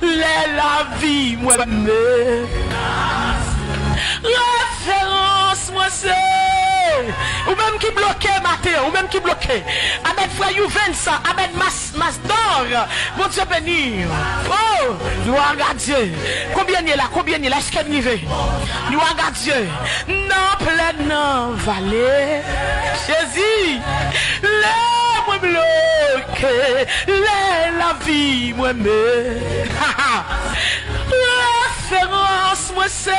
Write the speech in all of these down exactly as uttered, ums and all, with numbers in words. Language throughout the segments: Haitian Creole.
Lè lavi mwen men referans mwen se ou menm ki bloke maten, ou menm ki bloke. Amèn, frè Youvens, amèn, mas, mas dor. Bondye beni. Oh, gloire à Dieu. Konbyen ye la? Konbyen ye la? Èske n rive? Gloire à Dieu. Nan plèn, nan vale. Jezi, lè mwen bloke, lè lavi mwen men referans mwen se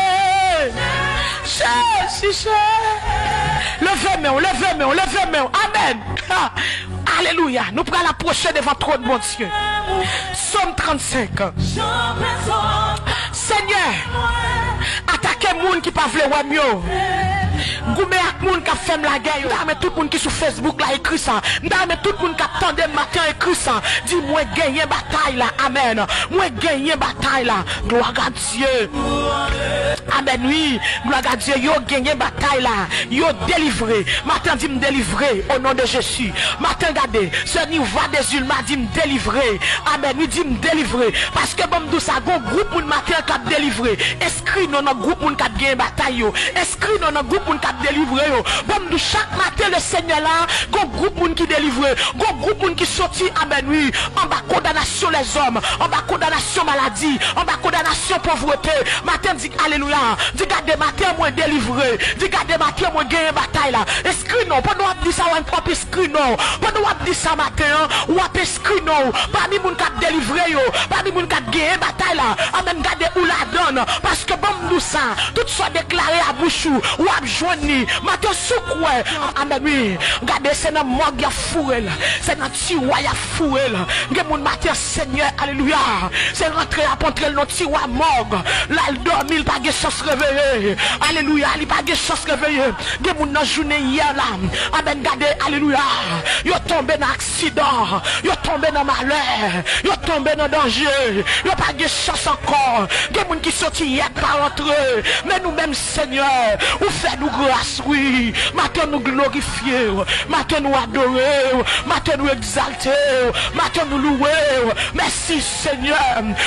Jezi, Jezi. Leve men w, leve men w, leve men w. Amèn. Alelouya. Nou pral apwoche devan twòn Bondye. Sòm trannsenk. Senyè, atake moun ki pa vle wè m yo. Goumen ak moun k ap fè m lagè yo. M ta renmen tout moun ki sou Facebook la ekri sa. M ta renmen tout moun k ap tande m maten an ekri sa. Di, mwen genyen batay la. Amèn. Mwen genyen batay la. Gloire à Dieu. Amèn, wi. Gloire à Dieu. Yo genyen batay la. Yo delivre. Maten an di, m delivre. O non de Jezi. Maten, gade. Sè Nirva Dezilma di, m delivre. Amèn. Wi, di, m delivre. Paske ban m di w sa, gon gwoup moun maten an k ap delivre. Enskri non nan gwoup moun k ap genyen batay yo. Enskri non nan gwoup moun k ap delivre yo. Ban m di w, chak maten, Lesenyè la, gon gwoup moun ki delivre. Gon gwoup moun ki soti, amèn, wi, anba kondanasyon lèzòm, anba kondanasyon maladi, anba kondanasyon povrete. Maten, di, alelouya. Di, gade, maten an mwen delivre. Di, gade, maten an mwen genyen batay la. Enskri non. Pandan w ap di sa, w ap enskri non. Pandan w ap di sa maten an, w ap enskri non w pami moun k ap delivre yo, pami moun k ap genyen batay la. Amèn. Gade, ou ladan l. Paske ban m di w sa, tout sa w deklare a bouch ou, w ap jwenn li. Maten, si w kwè. Amèn, wi. Gade, se nan mòg y ap foure l. Se nan tiwa y ap foure l. Gen moun maten, Senyè, alelouya. Se rantre y ap antre l nan tiwa mòg. L al dòmi, l pa gen chans reveye. Alelouya, li pa gen chans reveye. Gen moun nan jounen yè la. Amèn, gade, alelouya. Yo tonbe nan aksidan. Yo tonbe nan malè. Yo tonbe nan danje. Yo pa gen chans ankò. Gen moun ki soti yè k pa rantre. Men nou menm, Senyè, ou fè nou gras, wi. Maten nou glorifye w. Maten nou adore w. Maten nou egzalte w. Maten nou louwe w. Mèsi, Senyè.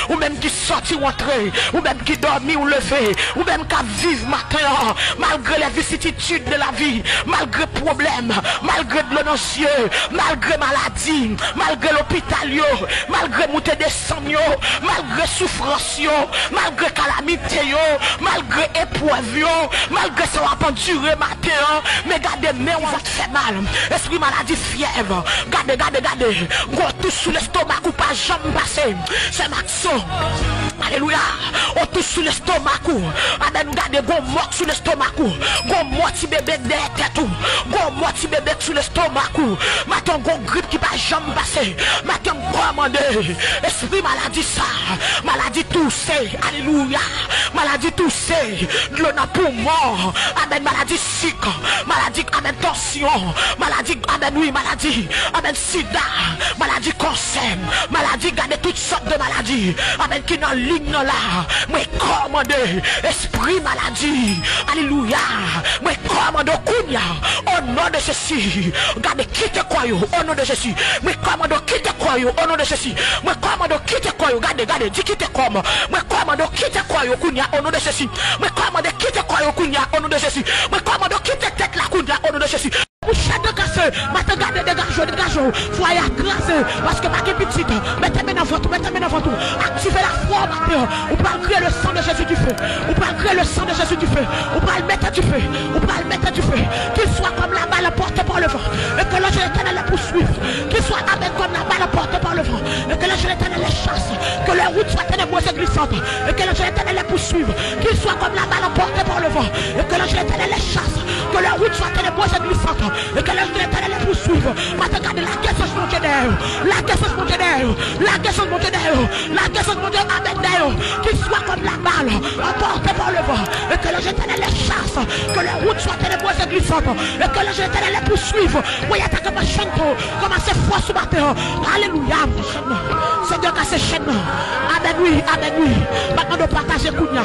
Ou menm ki sòti w antre. Ou menm ki dòmi w leve. Ou menm k ap viv maten an. Malgre les vicissitudes de la vie. Malgre pwoblèm. Malgre dlo nan zye. Malgre maladi. Malgre lopital yo. Malgre moute desann yo. Malgre soufrans yo. Malgre kalamite yo. Malgre eprèv yo. Malgre sa w ap andire maten an. Men gade, men w va t fè mal. Espri maladi, fyèv. Gade, gade, gade. Gwo tous sou lestomak ou pa janm pase. Sè Makso. Alelouya. Yon tous sou lestomak ou. Amèn. Gade, gon mòk sou lestomak ou. Gon mò ti bebe k dèyè tèt ou. Gon mò ti bebe k sou lestomak ou. Maten gon grip ki pa janm pase. Maten m kòmande espri maladi sa. Maladi touse. Alelouya. Maladi touse. Dlo nan poumon. Amèn. Maladi sik. Maladi, amèn, tansyon. Maladi, amèn, wi, maladi. Amèn. Sida, maladi kansè, maladi, gade tout sòt de maladi, amèn, ki nan liy nan la. Mwen kòmande espri maladi, alelouya, mwen kòmande w kounye a, o non de Jezi, gade, kite kò yo, o non de Jezi. Mwen kòmande w kite kò yo, o non de Jezi. Mwen kòmande w kite kò yo, gade, gade, di, kite kò m. Mwen kòmande w kite kò yo kounye a, o non de Jezi. Mwen kòmande kite kò yo kounye a, o non de Jezi. Mwen kòmande w kite tèt la kounye a, o non de Jezi. Bouch degase, maten, gade, degaje w, degaje w. Fwaye a kraze, paske pa gen pitit. Mete men nan vant ou, mete men nan vant ou. Aktive lafwa w maten an. Ou pral kriye le sang de Jésus du feu. Ou pral kriye le sang de Jésus du feu. Ou pral mete dife. Ou pral mete dife. Qu'il soit comme la balle emportée par le vent. Et que l'ange de l'Éternel les poursuive. Qu'il soit avec comme la balle emportée par le vent. Et que l'ange de l'Éternel les chasse. Que leur route soit ténébreuse et glissante. Et que l'ange de l'Éternel les poursuive. Qu'il soit comme la balle emportée par le vent. Et que l'ange de l'Éternel les chasse. Que leur route soit ténébreuse et glissante. E ke lanj de Letènèl ap pousuiv. Maten, gade, lage sans Bondye dèyè yo. Lage sans Bondye dèyè yo. Lage sans Bondye dèyè yo. Lage sans Bondye, amèn, dèyè yo. Qu'ils soient comme la balle emportée par le vent. Et que l'ange de l'Éternel les chasse. Que leur route soit ténébreuse et glissante. Et que l'ange de l'Éternel les poursuive. Voy atake pa chanto. Kòmanse fò sou maten an. Alelouya, mon chèn. Senyè, kase chèn nan. Amèn wi, amèn wi. M ap mande w pataje kounye a.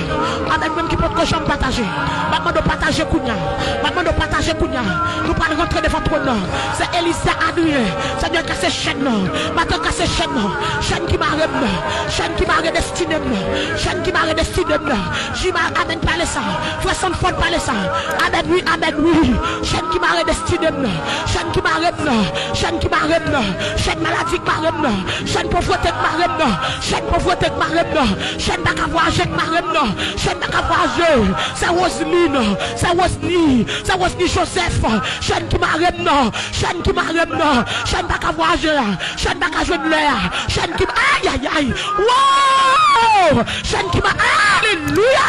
Amèn, ou menm ki potko janm pataje. M ap mande w pataje kounye a. M ap mande w pataje kounye a. Nou pral rantre devan twòn nan. Se Elisa Adrien. Senyè, kase chèn nan. Maten, kase chèn nan. Chèn ki mare m nan. Chèn ki mare destine m nan. Chèn ki mare destine m nan. Jima, amèn, pale sa. Frè Sanfòd, pale sa. Amèn wi, amèn wi. Chèn ki mare destine m nan. Chèn ki mare m nan. Chèn ki mare m nan. Chèn maladi k mare m nan. Chèn povrete k mare m nan. Chèn povrete k mare m nan. Chèn pa ka vwayaje k mare m nan. Chèn pa ka vwayaje. Se Roseline. Se Rosny. Se Rosny Joseph. Chèn ki mare m nan. Chèn ki mare m nan. Chèn pa ka vwayaje a. Chèn pa ka jwenn lè a. Chèn ki, ayayay. Wow! Chèn ki ma-, alelouya!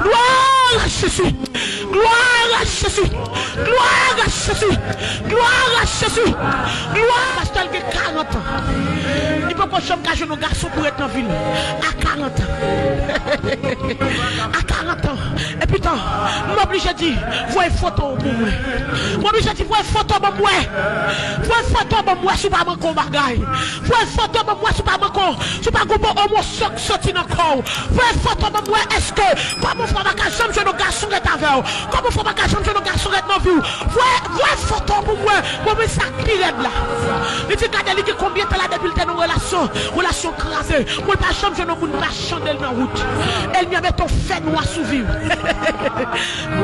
Glwa a Jezi! Glwa a Jezi! Glwa a Jezi! Glwa a Jezi! Glwa! Pastè l gen karant an. Li poko janm ka jwenn yon gason pou ret nan vi l. A karant an. A karant an. Epi tan, m oblije di, voye foto w pou mwen. M oblije di, voye foto ban m wè. Voye foto ban m wè si w pa manke yon bagay. Voye foto ban m wè si w pa manke yon, si w pa gon bon emosyon k soti nan kò w. Voye foto ban m wè èske, kòman w fè w pa ka janm jwenn yon gason ret avè w? Kòman w fè w pa ka janm jwenn yon gason ret nan vi w? Voye, voye foto pou mwen. Mwen, mwen sa k pi rèd la. Li di, gade, li gen konbyen tan la depi l te nan relasyon, relasyon kraze. Mwen pa janm jwenn yon moun pa chande l nan wout. Ènmi an mete yon fènwa sou vi w.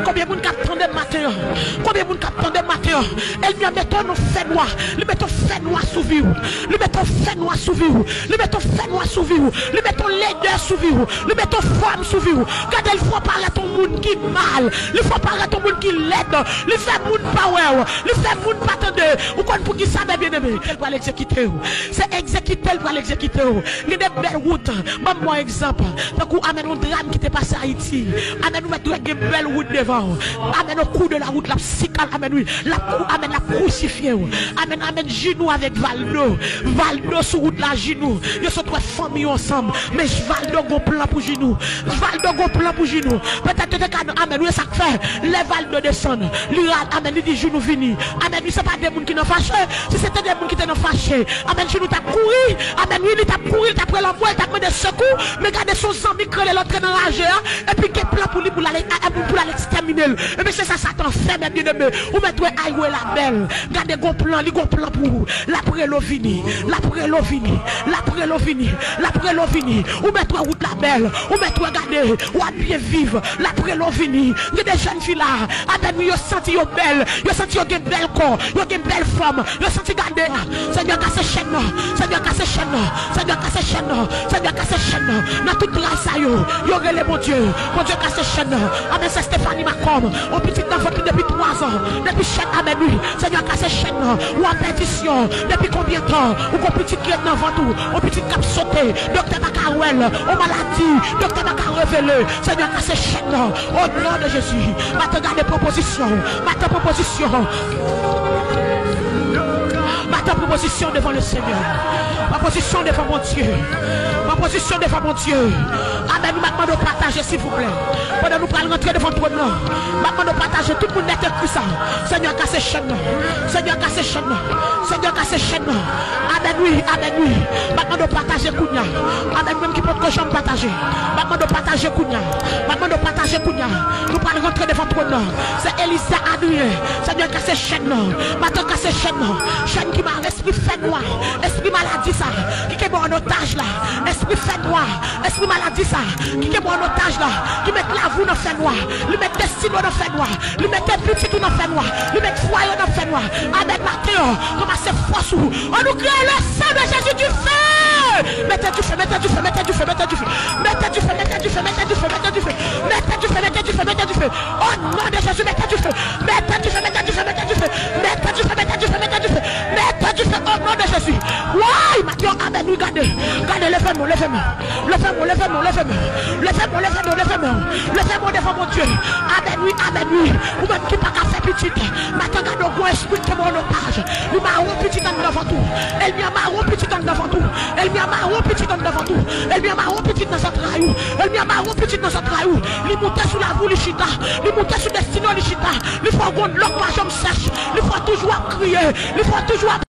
Konbyen moun k ap tande m maten an? Konbyen moun k ap tande m maten an? Ènmi an mete w nan fènwa. Li mete yon fènwa sou vi w. Li mete yon fènwa sou vi w. Li mete yon fènwa sou vi w. Li mete yon ledè sou vi w. Li mete yon fwam sou vi w. Gade, l fè w parèt yon moun ki mal. Li fè w parèt yon moun ki lèd. Li fè moun pa wè w. Li fè moun pa tande. Ou konn poukisa, mè byeneme? L pral egzekite w. Se egzekite l pral egzekite w. Gen de bèl wout. Ban m yon egzanp. Tankou, amèn, yon dram ki te pase Ayiti. Amèn, ou mèt wè gen bèl wout devan w. Amèn, au cours de la route, l ap sikal, amèn, wi. L ap kou-, amèn, l ap krusifye w. Amèn, amèn, Ginou avèk Valdo. Valdo sou wout la, Ginou. Yo sot wè fanmi yo ansanm. Men Valdo gon plan pou Ginou. Valdo gon plan pou Ginou. Petèt yo te ka nan, amèn, wi, sa k fè. Lè Valdo desann, li ra-, amèn, li di Ginou vini. Amèn, wi, se pa de moun ki nan fache. Si se te de moun ki te nan fache, amèn, Ginou t ap kouri. Amèn, wi, li t ap kouri, li t ap rele anmwe, li t ap mande sekou. Men gade, se yon zanmi k rele l antre nan raje a. Epi gen plan pou li, pou l al, a, pou l al ekstèmine l. Ebyen, se sa Satan fè, mè byeneme. Ou mèt wè aywe la bèl. Gade, gon plan, li gon plan pou ou. L ap rele w vini. L ap rele w vini. L ap rele w vini. L ap rele w vini. Ou mèt wè wout la bèl. Ou mèt wè, gade, w ap byen viv. L ap rele w vini. Gen de jèn fi la, amèn, wi, yo santi yo bèl. Yo santi yo gen bèl kò. Yo gen bèl fòm. Yo santi, gade, Senyè, kase chèn nan. Senyè, kase chèn nan. Senyè, kase chèn nan. Senyè, kase chèn nan. Nan tout tray sa yo, yo rele Bondye. Bondye, kase chèn nan. Amèn, sè Stephanie Macomb, yon pitit nan vant li depi twa zan. Depi chèn, amèn, wi. Senyè, kase chèn nan. Ou an pèdisyon. Depi konbyen tan? Ou gon pitit ki ret nan vant ou. Yon pitit k ap sote. Doktè pa ka wè l. Yon maladi. Doktè pa ka revele. Senyè, kase chèn nan. O non de Jezi. Maten, gade pran pozisyon. Maten, pran pozisyon. Maten, pran pozisyon devan le Senyè. Pran pozisyon devan Bondye. Pran pozisyon devan Bondye. Amèn. M ap mande w pataje, silvouplè. Pandan nou pral rantre devan twòn nan, m ap mande w pataje. Tout moun nèt ekri sa. Senyè, kase chèn nan. Senyè, kase chèn nan. Senyè, kase chèn nan. Amèn, wi, amèn, wi. M ap mande w pataje kounye a. Amèn, menm ki potko janm pataje. M ap mande w pataje kounye a. M ap mande w pataje kounye a. Nou pral rantre devan twòn nan. Se Elisa Adrien. Senyè, kase chèn nan. Maten, kase chèn nan. Chèn ki mare, espri fènwa. Espri maladi sa. Ki kenbe w an otaj la. Espri fènwa. Espri maladi sa. Ki kenbe w an otaj la. Ki met lavi w nan fènwa. Li met destine w nan fènwa. Li mete pitit ou nan fènwa. Li met fwaye w nan fènwa. Amèn, maten an, kòmanse fòs ou. An nou kreye le sang de Jésus du feu. Mete dife, mete dife, mete dife, mete dife. Mete dife, mete dife, mete dife, mete dife. Mete dife, mete dife, mete dife. O non de Jezi, mete dife. Mete dife, mete dife, mete dife. Mete dife, mete dife, mete dife. Mete dife, o non de Jezi. Woy, maten an, amèn, wi, gade. Gade, leve men w, leve men w. Leve men w, leve men w, leve men w. Leve men w, leve men w, leve men w. Leve men w devan Bondye. Amèn, wi, amèn, wi. Ou menm ki pa ka fè pitit. Maten, gade, yon gwo espri ki kenbe w an otaj. Li mare yon pitit anndan vant ou. Ènmi an mare yon pitit anndan vant ou. Ènmi an mare yon pitit anndan vant ou. Ènmi an mare yon pitit nan zantray ou. Ènmi an mare yon pitit nan zantray ou. Li moute sou lavi w, li chita. Li moute sou destine w, li chita. Li fè w gon lòk pa janm sèch. Li fè w toujou ap kriye. Li fè w toujou ap